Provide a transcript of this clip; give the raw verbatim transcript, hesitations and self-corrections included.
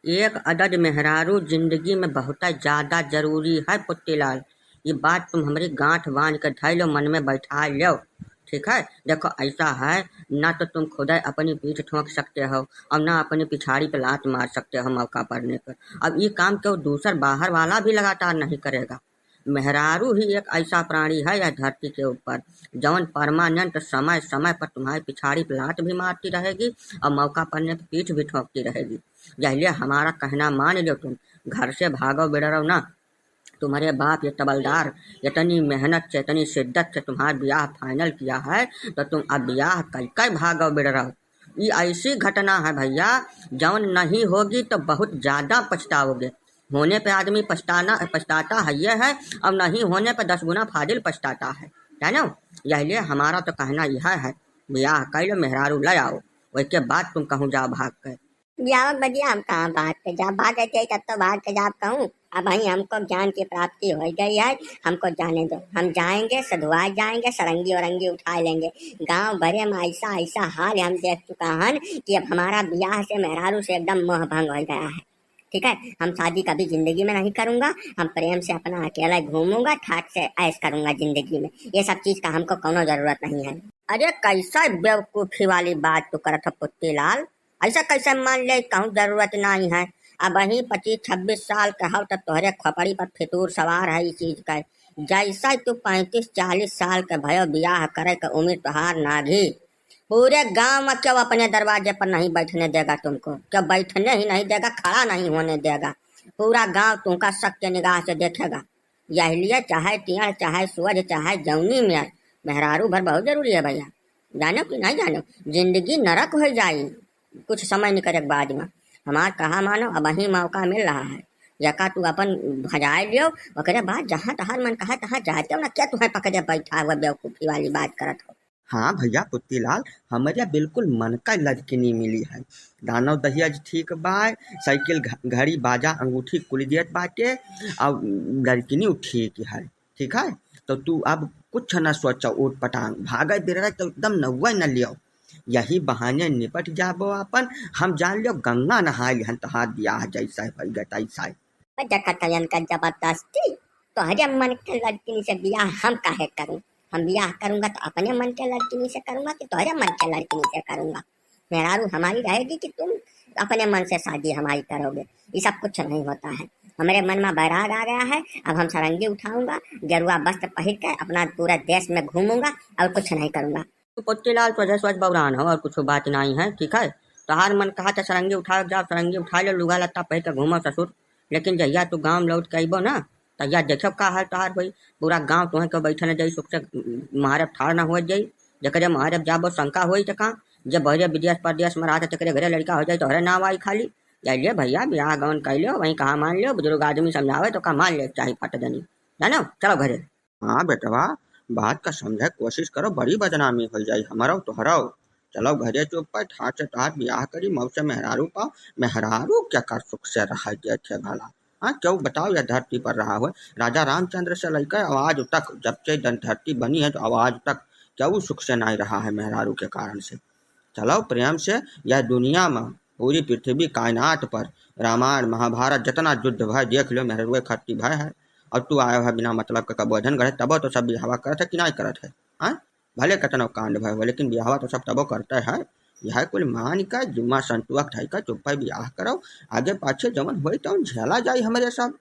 एक अदद मेहरारू जिंदगी में बहुत ज्यादा जरूरी है पुत्तीलाल। ये बात तुम हमरी गांठ बांध के धइ लो, मन में बैठा लो। ठीक है, देखो ऐसा है, ना तो तुम खुद अपनी पीठ ठोंक सकते हो और ना अपनी पिछाड़ी पे लात मार सकते हो मौका पड़ने पर। अब ये काम क्यों दूसर बाहर वाला भी लगातार नहीं करेगा। मेहरारू ही एक ऐसा प्राणी है यह धरती के ऊपर, जौन परमानेंट समय समय पर तुम्हारी पिछाड़ी पे लात भी मारती रहेगी और मौका पड़ने पर पीठ भी ठोंकती रहेगी। यह लिए हमारा कहना मान लो तुम, घर से भागो बिडरो ना। तुम्हारे बाप ये तबलदार इतनी मेहनत से, इतनी शिद्दत से तुम्हारा ब्याह फाइनल किया है, तो तुम अब ब्याह कई कई भागो बिडरो। ये ऐसी घटना है भैया, जौन नहीं होगी तो बहुत ज्यादा पछताओगे। होने पे आदमी पछताना, पछताता है ये है, और नहीं होने पे दस गुना फाजिल पछताता है, जानो। यह लिए हमारा तो कहना यह है, ब्याह कर लो, मेहरारू ले आओ, उसके बाद तुम कहूँ जाओ भाग कर। ब्याह भैया, हम कहाँ भाग के जाब, भाग के जाई तब तो भाग के जाब कहूँ। अब वहीं हमको ज्ञान की प्राप्ति हो गई है, हमको जाने दो, हम जाएंगे, सधुआ जाएंगे, सरंगी औरंगी उठा लेंगे। गांव भरे में ऐसा ऐसा हाल हम देख चुका हन कि अब हमारा ब्याह से, मेहरारू से एकदम मोह भंग हो गया है। ठीक है, हम शादी कभी जिंदगी में नहीं करूंगा, हम प्रेम से अपना अकेला घूमूंगा, ठाट से ऐश करूंगा जिंदगी में। ये सब चीज का हमको कोनो जरूरत नहीं है। अरे कैसा बेवकूफी वाली बात तू करत हो पुत्तीलाल, ऐसा कैसे मान ले कहूँ जरूरत नहीं है। अब वहीं पच्चीस छब्बीस साल के हव तो तोहरे खोपड़ी पर फितूर सवार है इस चीज का। जैसा तू पैंतीस चालीस साल के भयो, ब्याह करे के उम्र तोहार नाघी, पूरे गांव में क्यों अपने दरवाजे पर नहीं बैठने देगा तुमको, क्यों बैठने ही नहीं देगा, खड़ा नहीं होने देगा। पूरा गांव तुमका शक के निगाह से देखेगा। यही लिए चाहे टियाड़, चाहे सुअज, चाहे जौनी में, मेहरारू भर बहुत जरूरी है भैया। जानो कि नहीं जानो, जिंदगी नरक हो जाई कुछ समय निकले के बाद में। हमार कहा मानो, अब ही मौका मिल रहा है, यका तू अपन भजाए लियो, ओकरे बाद जहाँ तहार मन कहा तहाँ जाते हो ना, क्या तुम्हें पकड़े बैठा हुआ बेवकूफी वाली बात करत हो। हाँ भैया पुत्तीलाल, हमरे बिल्कुल मन का लड़किनी मिली है। दानव दहेज ठीक बा, साइकिल, घ-, घड़ी, बाजा, अंगूठी कुल देत बाटे, और लड़किनी ठीक है, ठीक है। तो तू अब कुछ न सोचो, उठ पटांग भागे बिरड़ा तो एकदम नौवे न लियो, यही बहाने निपट जाबो अपन। हम जान लियो गंगा नहाए लिहन तोहार ब्याह जैसा है भैया तैसा है। देखत हयन का जबरदस्ती, तोहरे मन के लड़किनी से बियाह हम काहे करूं? हम बियाह करूंगा तो अपने मन के लड़किनी से करूंगा कि तोहरे मन के लड़किनी से करूंगा? मेहरारू हमारी रहेगी कि तुम अपने मन से शादी हमारी करोगे? ये सब कुछ नहीं होता है। हमारे मन में बैराग आ गया है, अब हम सरंगी उठाऊंगा, गेरुआ वस्त्र पहिर के अपना पूरा देश में घूमूंगा और कुछ नहीं करूंगा। तू पुत्तीलाल सोझे सोझ बौरान हो और कुछ बात नहीं है, ठीक है? तोहार मन कहा तो सरंगी उठावे जाओ, सरंगी उठा लो, लुगा लत्ता पहिर के घूमो ससुर। लेकिन जहिया तू गांव लौट के अइबो ना, तहिया देखो का हाल तोहार होई। पूरा गांव तुहें के बैठे न जाई, सुख से महारब ठाड़ ना हो जाई। जकरे महारब जाबो शंका होई त का, जब बहरे विदेश परदेश में रहत तकरे घरे लड़का हो जाई तोहरे नाव आई खाली। ले ले भैया, ब्याह गवन कर लियो, वहीं कहा मान लियो, बुजुर्ग आदमी समझावे तो का मान ले चाही फट देनी, जानो, चलो घरे। हाँ बेटवा, बात का समझे कोशिश करो, बड़ी बदनामी हो जाई हमरो तोहरो। चलो घरे चुप पर ठाट से ठाट बियाह करी, मौसे मेहरारू पाओ। मेहरारू क्या कर सुख से रहा देखे भला? हाँ, क्यों बताओ, यह धरती पर रहा हो, राजा रामचंद्र से लेकर आज तक, जब से जन धरती बनी है तो आज तक क्यों सुख से नहीं रहा है मेहरारू के कारण से। चलो प्रेम से, यह दुनिया में पूरी पृथ्वी कायनात पर रामायण महाभारत जितना युद्ध भय देख लो, मेहरारू खट्टी भय है। और तू आयो है बिना मतलब के कबो अधन गढ़े, तबो तो सब बियाहवा करत है कि नहीं करत है? हाँ, भले कतनो कांड भय हो, लेकिन बियाहवा तो सब तबो करते है। यह कुल मान का जुम्मा संतुआ ढाई का चुप्पा बियाह करो, आगे पाछे जवन होई तवन झेला जाई हमरे सब।